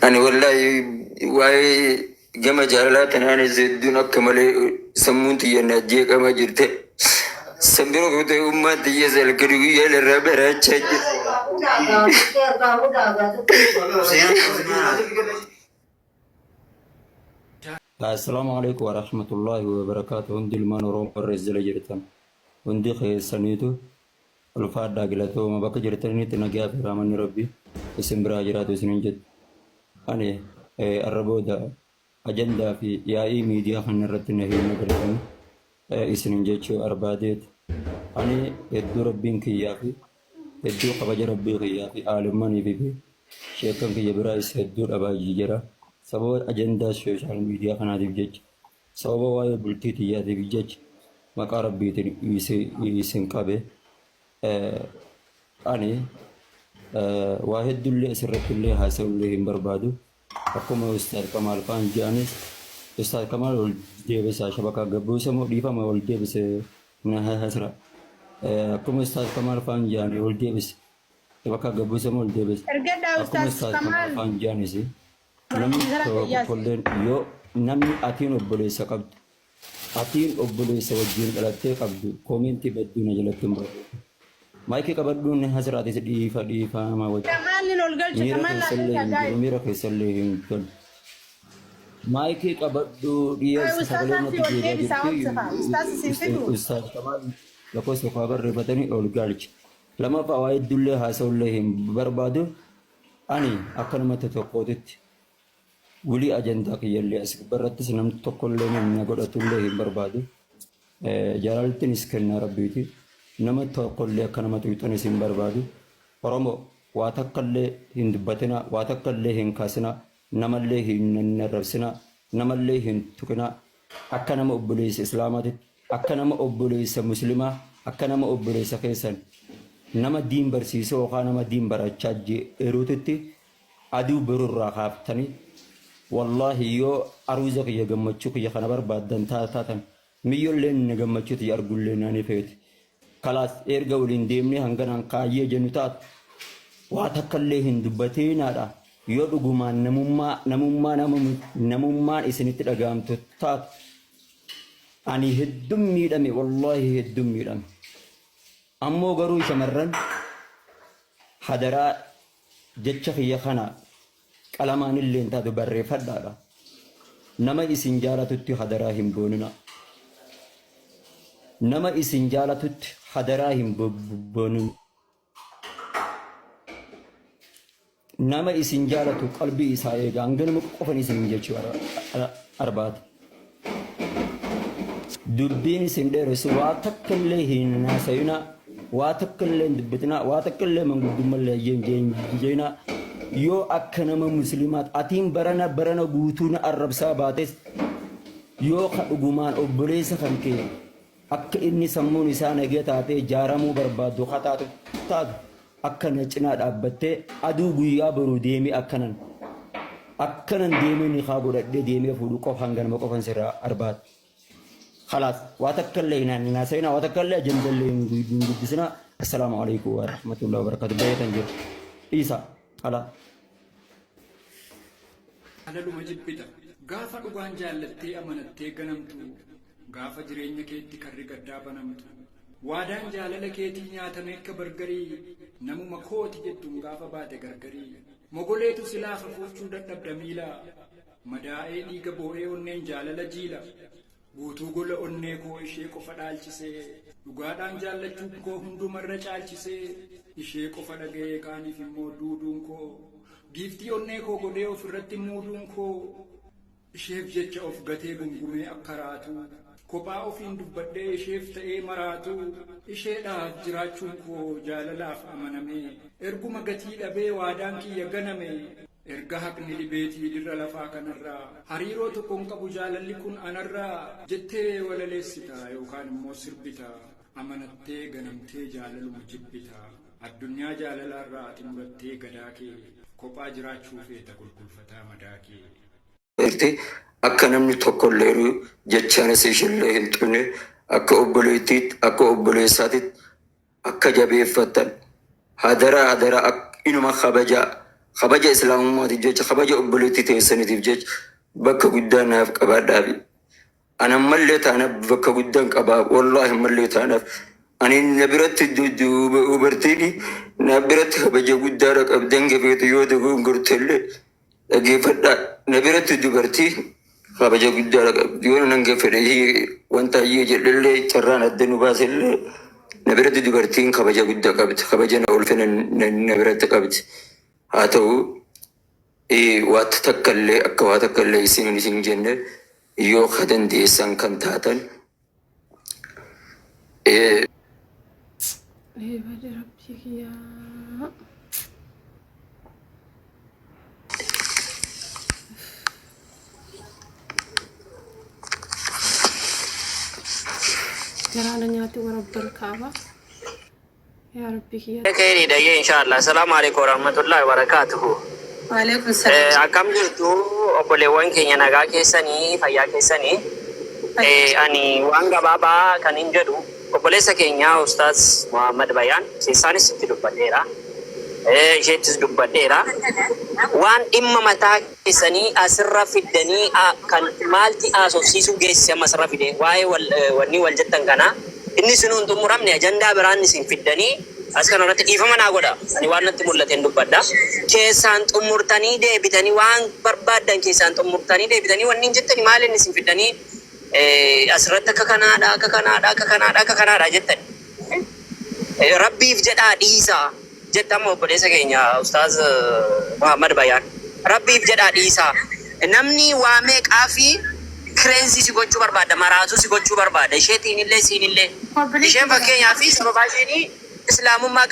Ani wallaahi waa'ee gama jaalalaa tanaanis hedduun akka malee sammuun tiyya na jeeqamaa jirte. San bira kutee ummaan tiyya halkanii guyyaa narraa baraachaa jirti. Assalaamu alaikum warahmatullaahi wabarakaatu. Hundi ilmaan Oromoo warra as jala jirtan hundi keessaniitu ulfaadhaa, galatooma. Bakka jirtanitti nagaa fi rahmanni Rabbii isin biraa jiraatu isinin jedhu. Ani arra booda ajandaa fi yaa'ii miidiyaa kana irratti na hin agartanii isinin jechuu barbaadeeti. Ani hedduu Rabbiin kiyyaa fi hedduu kabaja Rabbii kiyyaa fi aalummanii fi sheekkan kiyya biraayis hedduu dhabaa jira. Sababa ajandaa social media kanaatiif jecha, sababa waa'ee bultii tiyyaatiif jecha maqaa Rabbiitiin isin qabe. Ani waa hedduullee asirrattillee haasa'ullee hin barbaadu. Akkuma Ustaad Kamaal faan jedhanis, Ustaad Kamaal ol deebisaa shabakaa gabbuusa moo dhiifama ol deebise na hasra. Akkuma Ustaad Kamaal faan jedhani ol deebise shabakaa gabbuusa moo ol deebise. Ergadhaa Akkuma Ustaaz Ustaad Kamaal Kamaal. faan jedhanis, namni Barsiisaa fayyaas. tokkolleen yoo namni atiin obboleessa qabdu, atiin obboleessa wajjin dhalattee qabdu koomentii badduu na jalatti hin barreessu. Maayikii qabadhuun hasiraatis dhiifa dhiifama wajjin. Kamaalin ol galcha Miira Kamaal laa keessallee galcha hin jiru, guys. miira keessallee hin galu. Maayikii qabadhu Ay dhiyeessi ustaaz sagalee ansi natti ol deebi'aa deebisaa jirti. obsa kaa ustaaz isin fidu. Ustaaz Kamaal lakkoofsa tokko haa barreeffatanii ol galchi. Lammaffaa, waa hedduullee haasa'ullee hin barbaadu. Ani akka namatti tokkootitti wulii ajandaa kiyyallee as gubbarrattis namni tokkollee na godhatullee hin barbaadu. Jaalaltinis kennaa Rabbiiti. Nama tokkollee akka nama tuqxanis hin barbaadu. Oromoo, waa takkallee hin dubbatinaa, waa takkallee hin kaasinaa, namallee hin arrabsinaa, namallee hin tuqinaa. Akka nama obboleessa Islaamaatitti, akka nama obboleessa Muslimaa, akka nama obboleessa keessan nama diin barsiisuu yookaan nama diin barachaa jiruutitti aduu borurraa kaaftanii, wallaahi yoo aruuza kiyya, gammachuu kiyya kana barbaaddan taatan, miyyolleen na gammachuu tiyya argullee na ni feeti. Kalaas, erga waliin deemnee hanganaan kaayyee jennu taatu, waa takkallee hin dubbateenaadha. Yoo dhugumaan namummaa namummaa nama namummaan isinitti dhaga'amtu taatu, ani hedduun miidhame, wallaahi hedduun miidhame. Ammoo garuu shamarran, hadaraa jecha kiyya kana qalamaan illeen taatu barreeffadhaadha. Nama isin jaalatutti hadaraa hin boonina. Nama isin jaalatutti hadaraa hin boonina. Nama isin jaalatu qalbii isaa eega. Hanganuma qofan isin jechuu arbaata. Dubbiin isin dheeressu, waa takka illee hin haasa'inaa, waa takka illee hin dubbatinaa, waa takka illee manguddummallee hin jeenaa. Yoo akka nama musliimaat atiin barana barana guutuu na arrabsaa baates, yoo ka dhugumaan obboleessa kan kee akka inni sammuun isaa nagee taatee jaaramuu barbaaddu ka taatu taatu, akka na cinaa dhaabbattee aduu guyyaa boruu deemee akkanan deemee nikaa godhadhee deemee fuudhu qofa, hanganuma qofan sirraa arbaata. Khalaas, waa takka illee hin haasa'inaa, waa takka illee ajanda illee hin guddisinaa. Assalaamu alaikum wa rahmatullahi wa barakatuh. Baay'atan jiru. Dhiisa. Khalaa. Jaalaluma jibbita. Gaafa dhugaan jaallattee amanattee ganamtu, gaafa jireenya keetti karri gaddaa banamtu, waadaan jaalala keetii nyaatamee akka bargarii, namuma kooti jettuun gaafa baate gargarii, mogoleetu si laafa, fuuchuu dadhabda miila, madaa'ee dhiiga boo'ee onneen jaalala jiila. Guutuu gola onnee koo ishee qofa dhaalchisee, dhugaadhaan jaallachuun koo hundumarra caalchisee, ishee qofa dhaga'ee kaaniif immoo duuduun koo, giiftii onnee koo godhee ofirratti muuduun koo, isheef jecha of gatee gungumee akka raatuu, kophaa ofiin dubbadhee isheef ta'ee maraatuu, isheedhaaf jiraachuun koo jaalalaaf amanamee erguma gatii dhabee waadaan kiyya ganame. Erga haqni dhibeetii dirra lafaa kanarraa, hariiroo tokko hin qabu jaalalli kun anarraa jettee walaleessita yookaan immoo sirbita, amanattee ganamtee jaalaluma jibbita. Addunyaa jaalalaarraa ati murattee gadaa kee, kophaa jiraachuu feeta kulkulfataa madaa kee. Jirti akka namni tokkollee jechaanis ishillee hin tuqne, akka obboleettiitti, akka obboleessaatitti akka jabeeffattan hadaraa, hadaraa, inuma kabajaa. Kabaja Islaamummaatiif jecha, kabaja obboleettii teessaniitiif jecha bakka guddaa naaf qabaadhaafi. An ammallee taanaaf bakka guddaan qabaa wallaahi ammallee taanaaf ani na biratti dubartiin na biratti kabaja guddaadha qabdi hanga feetu yoo dogongortellee dhageeffadhaa na biratti dubartii kabaja guddaadha qabdi yoo nan hanga fedhe wanta hayyee jedhellee carraan adda nu baasellee na biratti dubartiin kabaja guddaa qabdi kabaja na ulfina na biratti qabdi haa ta'u Waa takka illee akka waa takka illee isin hin jenne yoo ka dandeessan kan taatan Ee bade rabbii kiyyaa. Garaa na nyaate warabbal kaaba. Yaa rabbii kiyya. Kheyriidha iyyee inshallah. Assalaamu alaikum warahmatullahi wabarakatuhu. Waalaikum salaam. Akkam jirtu obboleewwan keenya nagaa keessanii fayyaa keessanii. Ani waan gabaabaa kan hin jedhu obboleessa keenya Ustaaz Muhammad Bayaan keessaanis itti dubbadheera. Isheettis dubbadheera. Waan dhimma mataa keessanii asirra fiddanii kan maalti haasofsiisuu geessise amma asirra fide waa'ee wal wanni wal jettan kana inni isinuu hin xumuramne ajandaa biraan isin fiddanii as kana irratti dhiifama naa godha ani waan natti mul'ateen dubbadha keessaan xumurtanii deebitanii waan barbaaddan keessaan xumurtanii deebitanii wanni hin jettani maal inni isin fiddanii asirratti akka kanaadha akka kanaadha akka kanaadha akka kanaadha jettani Rabbiif jedhaa dhiisaa jette amma obboleessa keenya Ustaaz Muhammad Bayaan. Rabbiif jedhaa dhiisaa. Namni waa meeqaa fi kireensii si gochuu barbaada, maraatuu si gochuu barbaada. Isheetiinillee siinillee. Isheen fakkeenyaa fi sababaa isheen Islaamummaa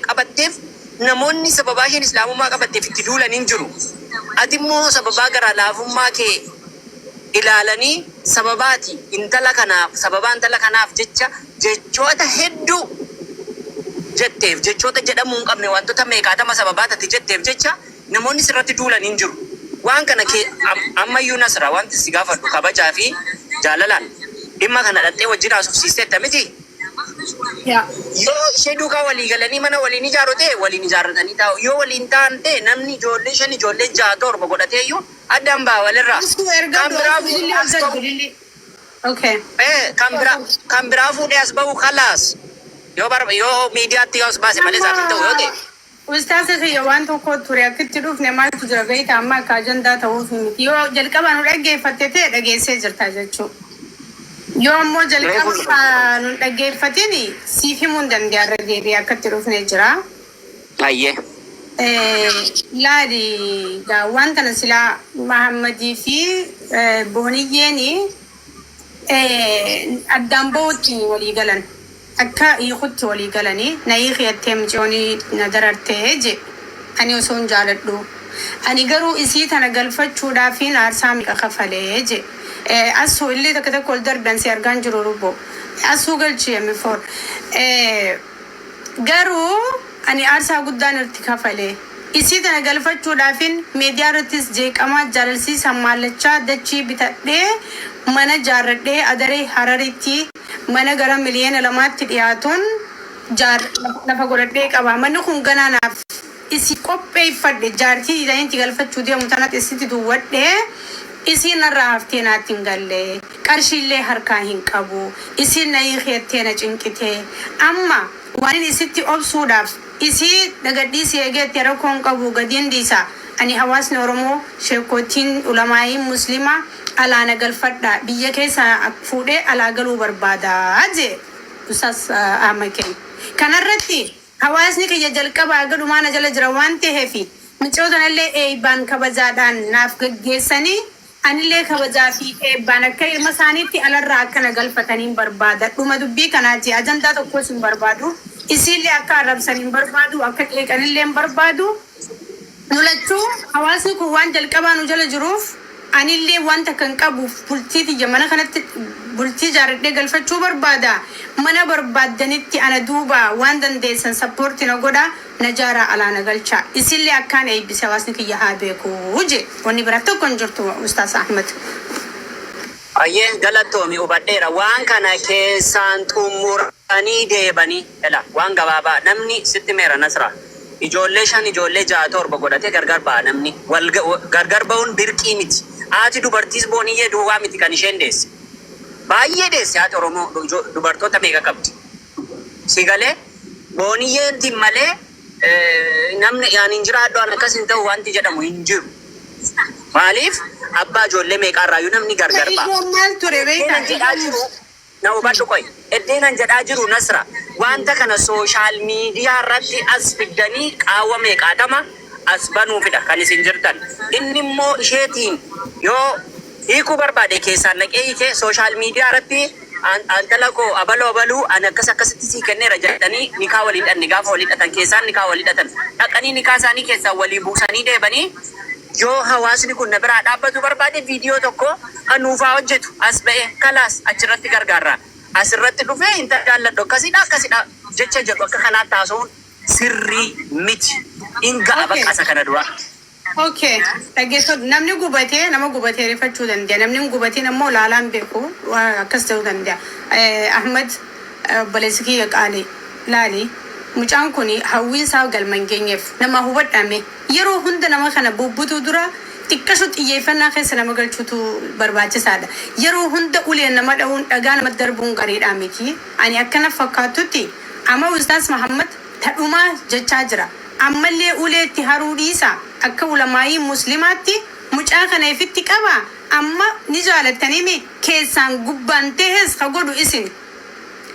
qabatteef namoonni sababaa isheen Islaamummaa qabatteef itti duulan hin jiru. Ati immoo sababaa garaa laafummaa kee ilaalanii sababaati intala kanaaf sababaa intala kanaaf jecha jechoota hedduu jetteef jechoota jedhamuu hin qabne wantoota meeqaatama sababaa ati jetteef jecha namoonni sirratti duulan hin jiru. Waan kana kee ammayyuu Nasra wanti si gaafadhu kabajaa fi jaalalaan dhimma kana dhaqxee wajjin haasofsiisteetta miti? Yaa. Yoo ishee duukaa walii galanii mana waliin ijaaru ta'e waliin ijaarratanii taa'u. Yoo waliin ta'an ta'e namni ijoollee shan ijoollee ja'a torba godhateeyyuu addaan ba'a walirraa. Asuu erga Kan biraa du'aa fuudhee ilillee as ol bahu. galchu ilillee. Okay. Kan biraa kan biraa fuudhee as bahu kalaas. Yoo barba yoo miidiyaatti yoo as baase malee isaaf hin ta'u yoo ta'e. Ustaaza kiyya waan tokko ture akkitti dhufne maaltu jira beektaa amma akka ajandaa ta'uuf miti. Yoo jalqaba nu dhaggeeffatte ta'e dhageessee jirta jechuudha. Yoo ammoo jalqaba nu hin dhaggeeffatin siif himuu hin danda'a irra deebi'ee akkatti dhufne jira. Hayyee. Laali gaa waan kana silaa Mahammadii fi Booniyyeeni addaan bahutti walii galan. Akka hiikutti walii galanii na hiiki jettee mucayoon na dararte je. Ani osoo hin jaaladhu. Ani garuu isii tana galfachuudhaafiin aarsaa meeqa kafale je. Asuu illee takka takka ol darbi an si argaan jiru rubbo. Asuu galchi M4. Garuu ani aarsaa guddaan irtti kafale. Isii tana galfachuudhaafin media irrattis jeeqamaa jaalalsiis hammaallachaa dachii bitadhee mana jaarradhee Adaree Hararitti mana gara miliyoona lamaatti dhiyaatuun jaar lafa godhadhee qaba. Manni kun ganaa naaf isii qopheeffadhe jaartii tanitti galfachuu deemu tanatti isitti duwwadhe isiin narraa haftee naatti hin galle. Qarshiillee harkaa hin qabu. Isiin na hiiki jettee na cinqite. Amma waanin isitti obsuudhaaf isii na gadhiisi eega jette rakkoo hin qabu gadiin dhiisa. Ani hawaasni Oromoo, sheekkoottiin, ulamaa'iin Muslimaa alaa na galfadhaa. Biyya keessaa fuudhee alaa galuu barbaada je'e Ustaaz Ahmad keenya. Kanarratti Hawaasni kiyya jalqabaa haga dhumaa na jala jira waan taheef miciyoo tanallee eeybaan kabajaadhaan naaf gaggeessanii anillee kabajaa fi eebbaan akka ilma isaaniitti alarraa akka na galfataniin barbaada. Dhuma dubbii kanaati. Ajandaa tokkos hin barbaadu. Isiillee akka arrabsan hin barbaadu. Akka qeeqanillee hin barbaadu. Nu lachuu hawaasni kun waan jalqabaa nu jala jiruuf anillee waan takka hin qabuuf bultii tiyya mana kanatti bultii jaarradhee galfachuu barbaada. Mana barbaaddanitti ana duuba waan dandeessan support na godhaa na jaaraa alaa na galchaa. Isinlee akkaan eebbise hawaasni kiyya haa beeku je. Wanni biraa tokko hin jirtu Ustaaz Ahmad. Hayyee galatoomi hubadheera waan kana keessaan xummuranii deebanii ela waan gabaabaa namni sitti himeera Nasra. Ijoollee shan, ijoollee ja'a, torba godhatee gargar ba'a namni. Wal gargar ba'uun birqii miti. Haati dubartiis Booniyyee duwwaa miti kan isheen deesse. Baay'ee deesse haati Oromoo dubartoota meeqa qabdi. Si galee? Booniyyeetiin malee namni ani hin jiraadhu, ani akkas hin ta'u wanti jedhamu hin jiru. Maaliif abbaa ijoollee meeqaarraayyuu namni gargar ba'a. Ijoon maal ture beektaa? Eddeenan jedhaa jiru na hubadhu qoy. Eddeenan jedhaa jiru, Nasra, wanta kana social media irratti as fiddanii qaawwa meeqaatama as banuufidha kan isin jirtan. Inni immoo isheetiin yoo hiikuu barbaade keessaan naqee hiikee social media irratti intala koo abaloo abaluu ani akkas akkasitti sii kenneera jedhanii nikaa walii hidhanne. Gaafa walii hidhatan keessaan nikaa walii hidhatan, dhaqanii nikaa isaanii keessaan walii buusanii deebanii, yoo hawaasni kun na biraa dhaabbatu barbaade viidiyoo tokko anuufaa hojjetu as ba'e, kalaas, achirratti gargaarra. Asirratti dhufee intala jaalladhu, akkasidha akkasidha jecha jedhu akka kanaatti haasa'uun sirrii miti. In ga'a bakka isa kana dura. Okay, dhaggeeffadhu. Namni gubatee nama gubatee rifachuu danda'a. Namni hin gubatiin ammoo laalaan beeku waan akkas ta'uu danda'a. Ahmad, obboleessi kiyya qaali, laali. Mucaan kun hawwiin isaa galma hin geenyeef nama hubadhame. Yeroo hunda nama kana bubbutuu dura xiqqashu xiyyeeffannaa keessa nama galchuutu barbaachisaadha. Yeroo hunda uleen nama dha'uun, dhagaa namatti darbuun gaariidhaa miti. Ani akkana fakkaattutti amma Ustaas Mahammad tadhumaa jechaa jira. Ammallee uleetti haruu dhiisa. Akka ulamaayii muslimaatti mucaa kana ifitti qaba. Amma ni jaalattaniimi keessaan gubbaan tehes ka godhu isin.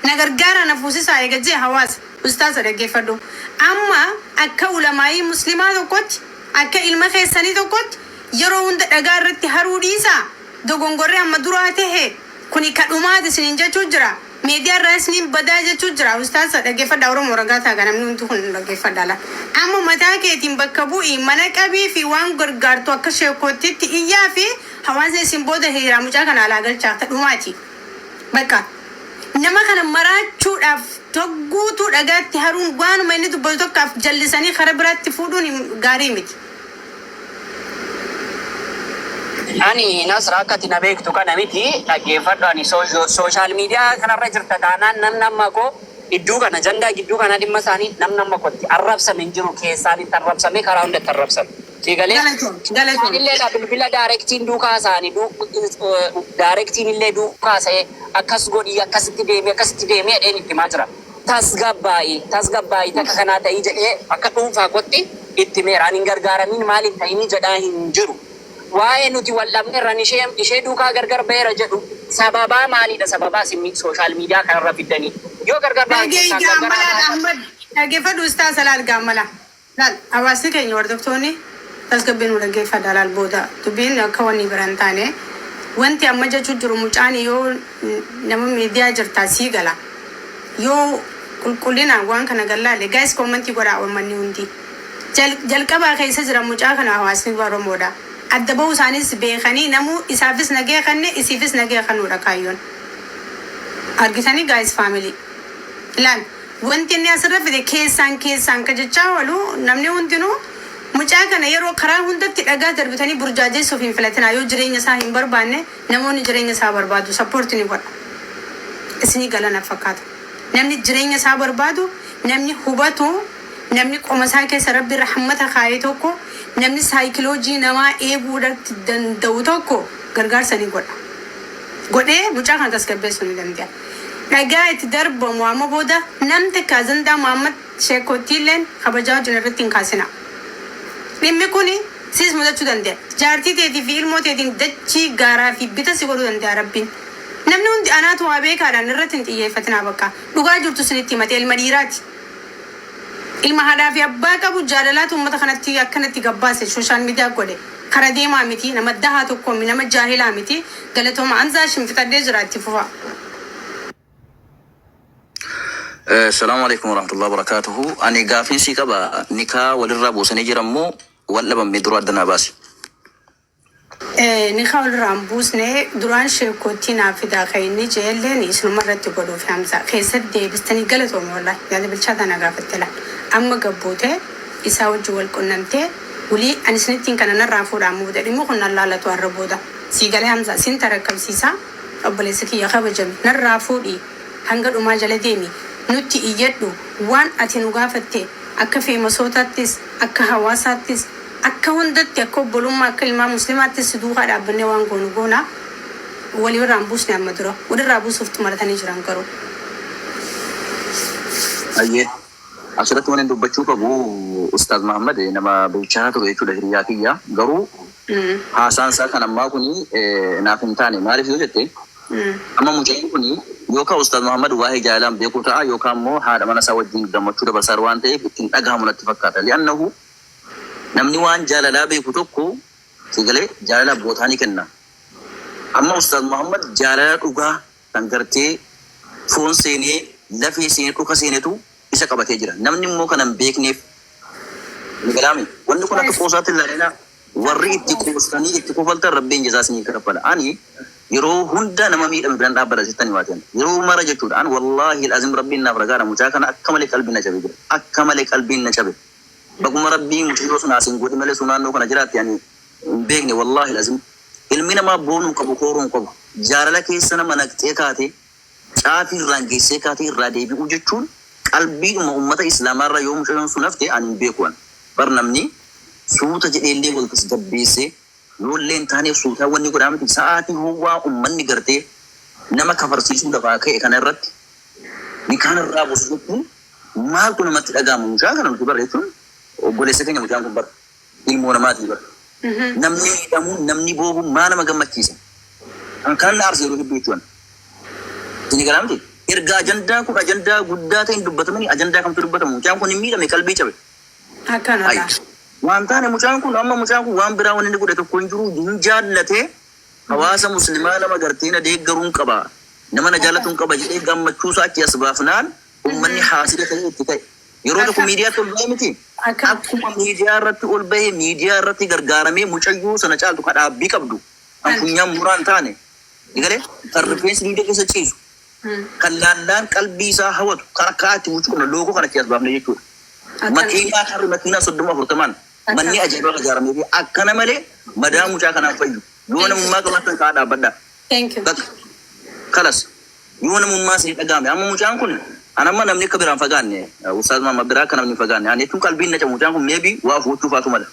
Na gargaara, na fuusisaa eega jee hawaasa. Ustaaza, dhaggeeffadhu. Amma akka ulamaayii muslimaa tokkotti, akka ilma keessanii tokkotti, yeroo hunda dhagaa irratti haruu dhiisa. Dogongorri amma duraa tahe kuni kadhumaati isiniin jechuu jira. Miidiyaa irraa isiniin badaa jechuu jira. Ustaaza, dhaggeeffadha. Oromoo ragaa taaga, namni hundi kun dhaggeeffadha la. Amma mataa keetiin bakka bu'ii mana qabii fi waan gargaartu akka sheekootitti iyyaa fi hawaasni isin booda hiriiraa mucaa kana alaa galchaa kadhumaati. Bakka nama kana maraachuudhaaf togguutuu dhagaatti haruun, waanuma inni dubbatu tokkaaf jallisanii karaa biraatti fuudhuun gaarii miti. Ani, Nasra, akka ati na beektu kana miti, dhaggeeffadhu. Ani social media kanarra jirta taanaan, namni amma koo iddoo kana jandaa gidduu kana dhimma isaanii namni amma kootti arrabsame hin jiru. Keessaan itti arrabsame, karaa hundatti arrabsame. Siigalee? Galatoom, galatoom. Illee bilbila directiin duukaa isaanii directiin illee duukaa sa'ee akkas godhii, akkasitti deemee, akkasitti deemee jedheen itti himaa jira. Tasgabbaa'i, tasgabbaa'i, takka kanaa ta'ii jedhee akka dhuunfaa kootti itti meera. Ani hin gargaaramiin maaliin ta'inii jedhaa hin jiru. Waa'ee nuti wal dhabneerran ishee duukaa gargar ba'eera jedhu sababaa maalidha? Sababaa isin social media kanarra fiddanii. Yoo gargar ba'an Dhagee keessaan gargar gaammalaa haa Ahmad, dhaggeeffadhu ustaaza, laal gaammala. Laal, hawaasni keenya hordoftoonni tasgabbii nu dhaggeeffadha. Laal, booda dubbiin akka wanni bira hin taane, wanti amma jechuu jiru, mucaan yoo nama miidiyaa jirtaa sii gala. Yoo qulqullinaan waan kana gallaale, guys, commentii godhaa uummanni hundi. Jalqabaa keessa jira mucaa kana hawaasni Oromoodha. Adda bahuu isaanis beekanii namuu isaafis nagee kanne, isiifis nagee kannuudha kaayyoon. Argitanii, guys, family. Laal, wanti inni asirra fide keessaan keessaan ka jechaa oolu, namni hundinuu mucaa kana yeroo karaa hundatti dhagaa darbitanii burjaajessuuf hin filatinaa. Yoo jireenya isaa hin barbaanne, namoonni jireenya isaa barbaadu support ni godha. Isinii galana fakkaata. Namni jireenya isaa barbaadu, namni hubatu, namni qoma isaa keessa Rabbi rahmata kaa'e tokko, namni saayikoloojii namaa eeguudhaatti danda'u tokko gargaarsa ni godha. Godhee mucaa kana tasgabbeessuu ni danda'a. Dhagaa itti darbamu amma booda nam takka azandaa Muhammad Sheekottiilleen kabajaa wajjin irratti hin kaasina. Dhimmi kuni siis mudachuu danda'a. Jaartii teetii fi ilmoo teetiin dachii gaaraa fi bita si godhuu danda'a Rabbiin. Namni hundi anaatu waa beekaadhaan irratti hin xiyyeeffatinaa bakka. Dhugaa jirtu isinitti himate, ilma dhiiraati. Ilma haadhaa fi abbaa qabu, jaalalaatu uummata kanatti akkanatti gabbaase, social media godhe. Kara deemaa miti, nama dahaa tokko, nama jaahilaa miti. Galatooma Amzaa, shinfixadhee jira, itti fufa. Salaamu alaikum warahmatullahi wabarakatuhu. Ani gaafiin sii qaba. Nikaa walirraa buusanii jiran moo wal dhabamne? Dura adda naa baasi. Nikaa walirraa hin buusne. Duraan sheekootii naa fidaa kan inni jeelleen isinuma irratti godhuuf Hamza keessatti deebistanii. Galatoome, wallahi yaada bilchaataa na gaafatte. Laal, amma gabbuute isaa wajjin wal qunnamtee wulii ani isinittiin kana narraa fuudhaa muuda, dhimmi kun nan laalatu har'a booda. Sii galee, Hamza? Sin tarakkabsiisaa, obboleessi kiyya kabajame, narraa fuudhii hanga dhumaa jala deemi, nutti iyyadhu waan ati nu gaafatte. Akka feemasootaattis, akka hawaasaattis, akka hundatti, akka obbolummaa, akka ilmaan muslimaattis si duukaa dhaabbannee waan goonu goona. Walirraa hin buusne amma dura. Walirraa buusuuf xumaratanii jiran garuu. Hayyee. Asirratti waan dubbachuu qabu, Ustaaz Mahammad nama bilchaataa ture jechuudha, hiriyaa kiyya. Garuu haasaan isaa kan ammaa kuni naaf hin taane. Maaliif yoo jette, amma mucaan kuni yookaan Ustaaz Mahammad waa'ee jaalalaan beekuu ta'a, yookaan immoo haadha mana isaa wajjin gammachuu dabarsaa waan ta'eef ittiin dhagahamu natti fakkaata. Li'annahu namni waan jaalalaa beeku tokko sigalee jaalala bootaa ni kenna. Amma Ustaaz Muhammad jaalala dhugaa kan gartee foon seenee, lafee seenee, dhuka seenetu isa qabatee jira. Namni immoo kana hin beekneef ni galaami. Wanni kun akka qoosaatti ilaalina. Warri itti qoostanii itti kofaltan, Rabbiin jazaa isinii kaffala. Ani yeroo hunda nama miidhame biraan dhaabbata jettanii waateen. Yeroo mara jechuudha. Ani wallaahi azim Rabbiin naaf ragaadha. Mucaa kana akka malee qalbiin na cabe jira. Akka malee qalbiin na cabe. Baguma Rabbii mucayyoo sun asiin godhi malee sun naannoo kana jiraatti ani hin beekne, wallaahi azim. Ilmi namaa boonuu qabu, kooruu hin qabu. Jaalala keessa nama naqxee kaatee, caafii irraan geessee kaatee irraa deebi'uu jechuun qalbiidhuma ummata islaamaarra yoo mucayyoon sun hafte ani hin beeku an. Bar namni suuta jedheellee wal tasgabbeessee yoollee hin taaneef suutaa wanni godhaa miti. Sa'aatii hoowwaa ummanni gartee nama kafarsiisuu lafaa ka'e kana irratti nikaan irraa buusu jechuun maaltu namatti dhaga'ama? Mucaa kana nuti bara jechuun obboleessa keenya, mucaan kun bara ilmoo namaatii bara. Namni miidhamuun, namni boohuun maa nama gammachiisa? Kan kanan na aarse yeroo hedduu jechuudha. Isin galaa miti? Erga ajandaan kun ajandaa guddaa ta'e hin dubbatamini, ajandaa kamtu dubbatamu? Mucaan kun hin miidhame, qalbii cabe. Akkanadha. Waan taane mucaan kun, amma mucaan kun waan biraa wanni inni godhe tokko hin jiru. Hin jaallate, hawaasa muslimaa nama gartee na deeggaruun qaba, nama na jaallatuun qaba jedhee gammachuusaa achi as baafnaan uummanni haasida ta'ee itti ka'e. Yeroo tokko miidiyaatti ol ba'ee miti. Akkuma miidiyaa irratti ol ba'ee, miidiyaa irratti gargaaramee mucayyoo sana caaltu kan dhaabbii qabdu, kan funyaan muraa hin taane, galee kan rifeensi dugda keessa ciisu, kan laallaan qalbii isaa hawatu, kan akka itti bulchuu qabna loogoo kana achi as baafne jechuudha. Makiinaa harri makiinaa 30 40n manni ajaa'ibaa ijaaramee fi akkana malee madaa mucaa kanaan fayyu. Yoo namummaa qabaattan kaa dhaabbadhaa. Thank you. Bakka kalas yoo namummaa isin dhaga'ame, amma mucaan kun an amma namni akka biraan fagaanne, Ustaaz Maamma biraa akka namni hin fagaanne ani jechuun qalbiin na cabu, mucaan kun maybe waa of gochuu faatu mala.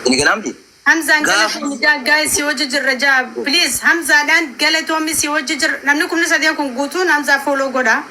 Inni galaamti. Hamzaan Gaafa galatoomi jaa. Guys, si wajji jirra jaa, please. Hamzaadhaan galatoomi, si wajji jirra. Namni 3000 kun guutuun Hamzaa follow godha.